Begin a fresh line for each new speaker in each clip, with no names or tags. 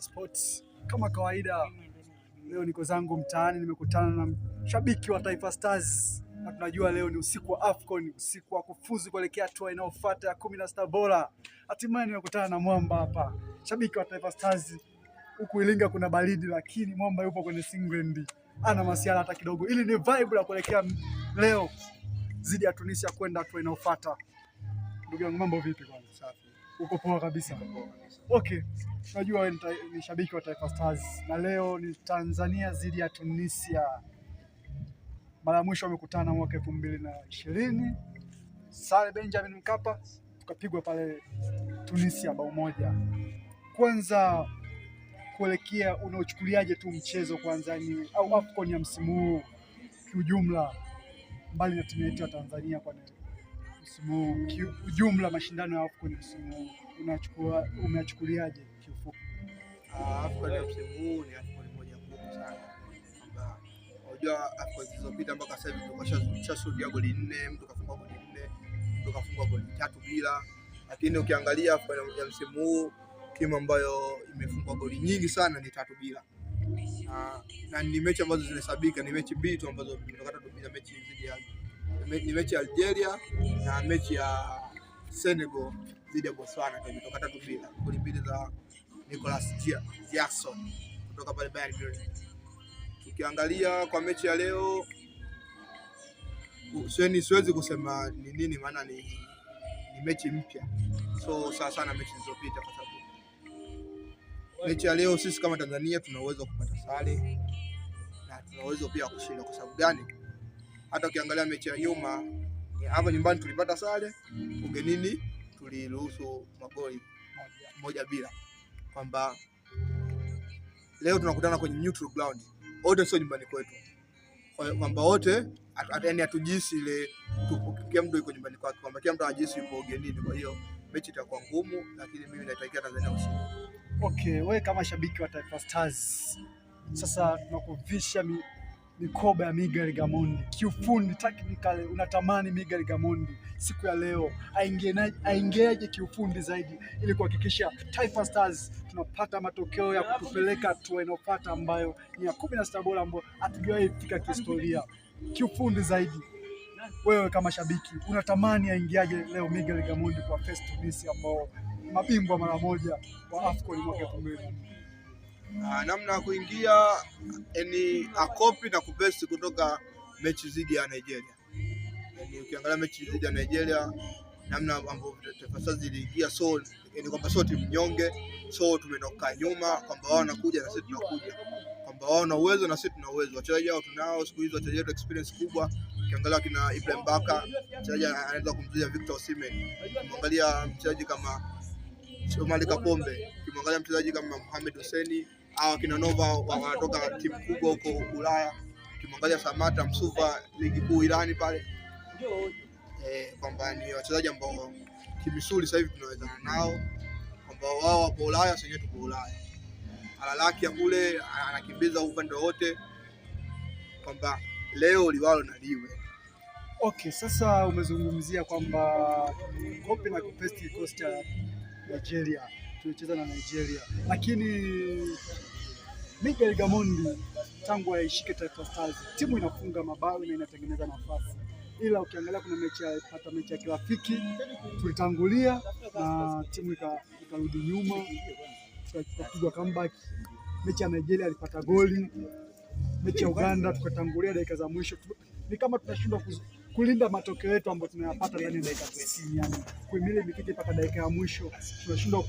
Mwamba Sports. Kama kawaida, leo niko zangu mtaani, nimekutana na mshabiki wa Taifa Stars na tunajua leo ni usiku wa AFCON, usiku wa kufuzu kuelekea hatua inayofuata ya 16 bora. Hatimaye nimekutana na Mwamba hapa, shabiki wa Taifa Stars. Huku Iringa kuna baridi, lakini Mwamba yupo kwenye singlendi, ana masiala hata kidogo. Ili ni vibe la kuelekea leo dhidi ya Tunisia kwenda hatua inayofuata. Ndugu yangu, mambo vipi kwanza?
Safi.
Uko poa kabisa?
Poa kabisa.
Okay, najua wewe ni shabiki wa Taifa Stars na leo ni Tanzania dhidi ya Tunisia. Mara ya mwisho wamekutana mwaka 2020 sare Benjamin Mkapa, tukapigwa pale Tunisia bao 1. Kwanza kuelekea, unaochukuliaje tu mchezo kwanza ni au AFCON ya msimu huu kiujumla, mbali na timu yetu ya Tanzania kwa msimu huu kiujumla, mashindano ya AFCON msimu huu unachukua umeachukuliaje kiufupi?
AFCON ya msimu huu ni AFCON moja ngumu sana. Kwamba unajua AFCON zilizopita mpaka sasa hivi tulikuwa tushashuhudia goli 4, mtu kafunga goli 4, mtu kafunga goli 3 bila. Lakini ukiangalia AFCON ya msimu huu timu ambayo imefungwa goli nyingi sana ni 3 bila. Na ni mechi ambazo zinahesabika, ni mechi mbili tu ambazo tumetoka 3 bila, mechi dhidi ya ni mechi ya Algeria na mechi ya Senegal dhidi ya Botswana ndio imetoka 3 bila, goli 2 za Nicolas Jackson kutoka pale Bayern Munich. Tukiangalia kwa mechi ya leo, siwezi kusema ni nini, maana ni mechi mpya, so sawa sana mechi zilizopita, kwa sababu mechi ya leo sisi kama Tanzania tuna uwezo wa kupata sare na tuna uwezo pia wa kushinda. Kwa sababu gani? Hata ukiangalia mechi ya nyuma hapa nyumbani tulipata sare, ugenini tuliruhusu magoli 1-0. Kwamba leo tunakutana kwenye neutral ground, wote sio nyumbani kwetu, kwamba wote yaani hatujihisi ile kila mtu yuko nyumbani kwake, kwamba kila mtu anajihisi yupo ugenini. Kwa hiyo mechi itakuwa ngumu, lakini mimi naitakia Tanzania ushindi.
Okay, wewe kama shabiki wa Taifa Stars, sasa tunakuvisha mikoba ya Miguel Gamondi kiufundi, technically unatamani Miguel Gamondi siku ya leo aingeje kiufundi zaidi ili kuhakikisha Taifa Stars tunapata matokeo ya kutupeleka hatua inayofuata ambayo ni ya 16 bora ambayo hatujawahi fika kihistoria. Kiufundi zaidi, wewe kama shabiki unatamani aingiaje leo Miguel Gamondi kwa face Tunisia ambao mabingwa mara moja wa AFCON mwaka 2000?
Namna ya kuingia ni akopi na kupesti kutoka mechi dhidi ya Nigeria. Yaani ukiangalia mechi dhidi ya Nigeria namna ambavyo Taifa Stars iliingia, so ni kwamba sio timu nyonge, so tumetoka nyuma kwamba wao wanakuja na sisi tunakuja, kwamba wao wana uwezo na sisi tuna uwezo. Wachezaji wao tunao siku hizi, wachezaji wetu experience kubwa. Ukiangalia kina Ibrahim Baka, mchezaji anaweza kumzuia Victor Osimhen. Ukimwangalia mchezaji kama Omari Kapombe, ukimwangalia mchezaji kama Mohamed Hussein, hawa kina Nova wanatoka timu kubwa huko Ulaya. Ukimwangalia Samata Msuva ligi kuu Irani pale, kwamba ni wachezaji ambao kimisuli sasa hivi tunawezana nao, kwamba wao wapo Ulaya, sisi tupo Ulaya. Alalaki ya kule anakimbiza upande wote, kwamba leo liwalo na liwe.
Okay, sasa umezungumzia kwamba kopi na kupesti kikosi cha Nigeria, tulicheza na Nigeria, lakini Miguel Gamondi tangu aishike Taifa Stars timu inafunga mabao na inatengeneza nafasi, ila ukiangalia kuna mechi ya pata mechi ya kirafiki tulitangulia na timu ikarudi nyuma, tukapigwa comeback. Mechi ya Nigeria alipata goli, mechi ya Uganda tukatangulia dakika za mwisho. Ni kama tunashindwa kulinda matokeo yetu ambayo tunayapata ndani ya dakika 90, yani kuhimili mikiki mpaka dakika ya mwisho, tunashindwa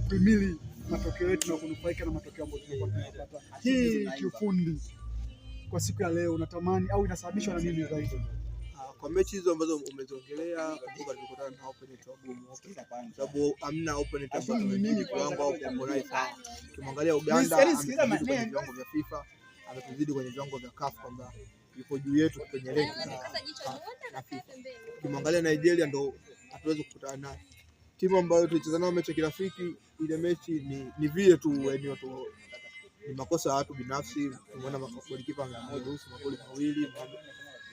kuhimili matokeo yetu na kunufaika na matokeo ambayo tunakuwa tunayapata. Hii kiufundi kwa siku ya leo unatamani au inasababishwa na nini zaidi?
Kwa mechi hizo ambazo umeziongelea, kumbuka tulikutana na opponent wagumu, sababu hamna opponent ambaye amezidi kiwango au kuwa naye sawa. Ukimwangalia Uganda ametuzidi kwenye viwango vya FIFA, ametuzidi kwenye viwango vya CAF, kwamba yuko juu yetu kwenye rank za FIFA. Ukimwangalia Nigeria ndo hatuwezi kukutana naye. Timu ambayo tulicheza nayo mechi ya kirafiki, ile mechi ni vile tu yani watu ni makosa ya watu binafsi. Tumeona golikipa ameruhusu magoli 2,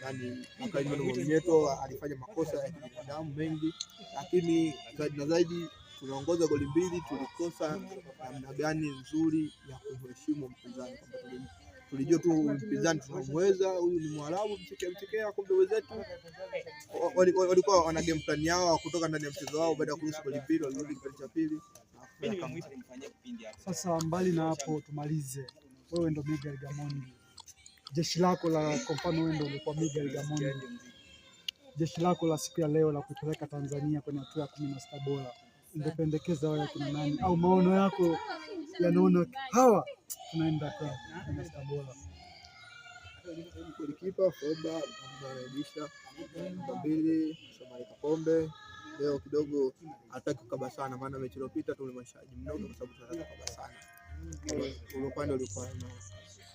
yani Makaimeno Mwamnyeto alifanya makosa ya kibinadamu mengi, lakini zaidi na zaidi Tunaongoza goli 2, tulikosa namna gani nzuri ya kumheshimu mpinzani, kwamba tulijua tu mpinzani tunamweza, huyu ni Mwarabu mchekea mchekea, kumbe wenzetu walikuwa wana game plan yao kutoka ndani ya mchezo wao. Baada ya kuruhusu goli 2, walirudi kipindi cha pili.
Sasa mbali na hapo, tumalize, wewe ndo Miguel Gamondi, jeshi lako la kwa mfano, wewe ndo ulikuwa Miguel Gamondi, jeshi lako la siku ya leo la kupeleka Tanzania kwenye hatua ya 16 bora, ungependekeza wewe kina nani, au maono yako yanaona hawa tunaenda kwa 16 bora?
Golikipa Foba anaisha namba 2, Shomari Kapombe leo kidogo hataki kukaba sana, maana mechi iliyopita tulimwashaji mnogo kwa sababu tunataka kukaba sana. Ule upande ulikuwa na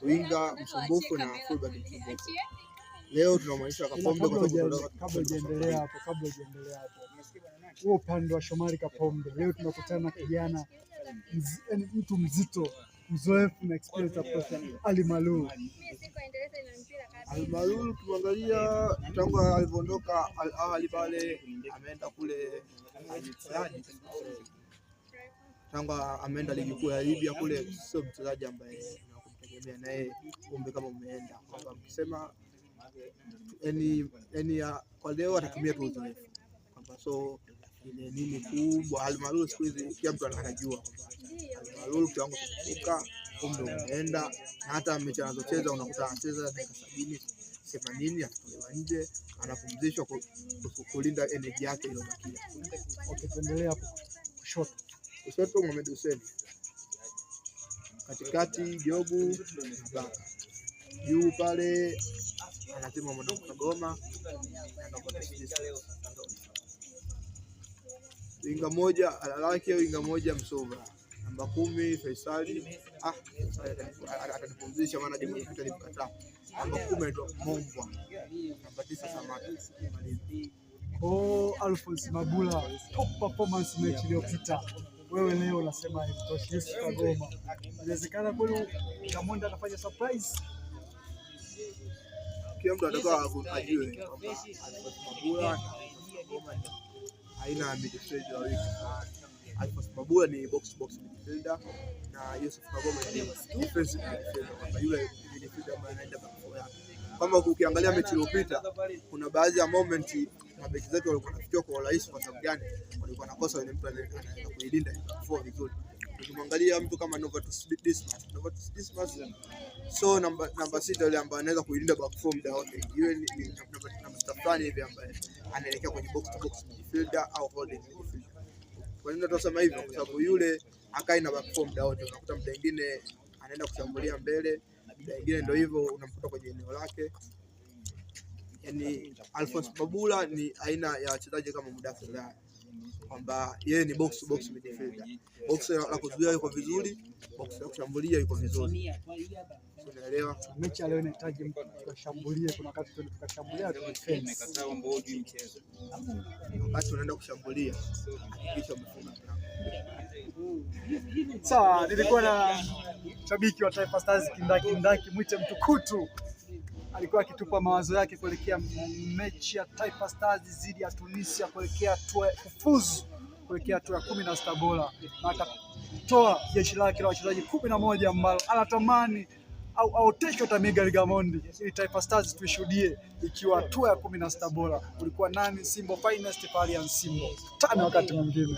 winga msumbufu na fullback msumbufu. Leo tunamaanisha Kapombe kwa sababu
kabla hujaendelea hapo, huo upande wa Shomari Kapombe leo tunakutana na kijana mtu mzito mzoefu na experience ya kutosha, Ali Malul.
Ali Malul ukimwangalia tangu alivyoondoka Al Ahly pale ameenda kule Al Ittihad, tangu ameenda ligi kuu ya Libya kule, sio mchezaji ambaye nakumtegemea naye umbe kama umeenda kwamba mkisema yani kwa leo atatumia tu uzoefu kwamba so ile nini kubwa. Al Malul siku hizi kila mtu anajua kwamba Al Malul kiwango kimeshuka, umri umeenda, na hata mechi anazocheza unakuta anacheza dakika 70 80, anatolewa nje, anapumzishwa kulinda energy yake iliyobakia.
Okay, tuendelee hapo kushoto.
Kushoto Mohamed Hussein, katikati Jobu na Baka, juu pale anasema mwanangu Kagoma winga moja Alalake, winga moja Msova, namba 10 Faisali. Atanipumzisha maana jamaa iliyopita nilimkataa. Namba 10 anaitwa Mombwa, namba 9 Samata.
Oh, Alphonce Mabula, top performance mechi iliyopita. Wewe leo unasema haimtoshi Yusuf Kagoma. Inawezekana kweli Gamondi atafanya surprise?
Kila mtu anataka ajue kwamba Alphonce Mabula na Kagoma ni aina ya midfielder wawili. Alphonce Mabula ni box to box midfielder na Yusuf Kagoma ni defensive midfielder, kwamba yule midfielder ambaye anaenda back four yake. Kama ukiangalia mechi iliyopita kuna baadhi ya moment mabeki zetu walikuwa wanafikiwa kwa urahisi. Kwa sababu gani? Walikuwa wanakosa yule mtu anaweza kuilinda back four vizuri. Ukimwangalia mtu kama Novatus Dismas, Novatus Dismas so namba 6 yule ambaye anaweza kuilinda back four muda wote, yule ni namba 6 fulani hivi ambaye anaelekea kwenye box to box midfielder au holding midfielder. Kwa nini tunasema hivyo? Kwa sababu yule akai na back four muda wote, unakuta muda mwingine anaenda kushambulia mbele, muda mwingine ndio hivyo unamkuta kwenye eneo lake. Yani Alphonce Mabula ni aina ya wachezaji kama Mudathir Yahya, kwamba yeye ni box to box midfielder. Box la kuzuia yuko vizuri, box la kushambulia yuko vizuri. Unaelewa?
Mechi leo inahitaji mtu tukashambulie, kuna wakati tuende tukashambulia tu defense.
Wakati unaenda kushambulia hakikisha umefunga mlango.
Sawa, nilikuwa na shabiki wa Taifa Stars kindaki mwite mtukutu, alikuwa akitupa mawazo yake kuelekea mechi ya Taifa Stars dhidi ya Tunisia kuelekea hatua kufuzu kuelekea hatua ya 16 bora, na akatoa jeshi lake la wachezaji 11 ambalo anatamani au aoteshwe hata Miguel Gamondi ili Taifa Stars tuishuhudie ikiwa hatua ya 16 bora. Ulikuwa nani? Simbo Finest Fahari ya Simbo. Tano wakati mwingine.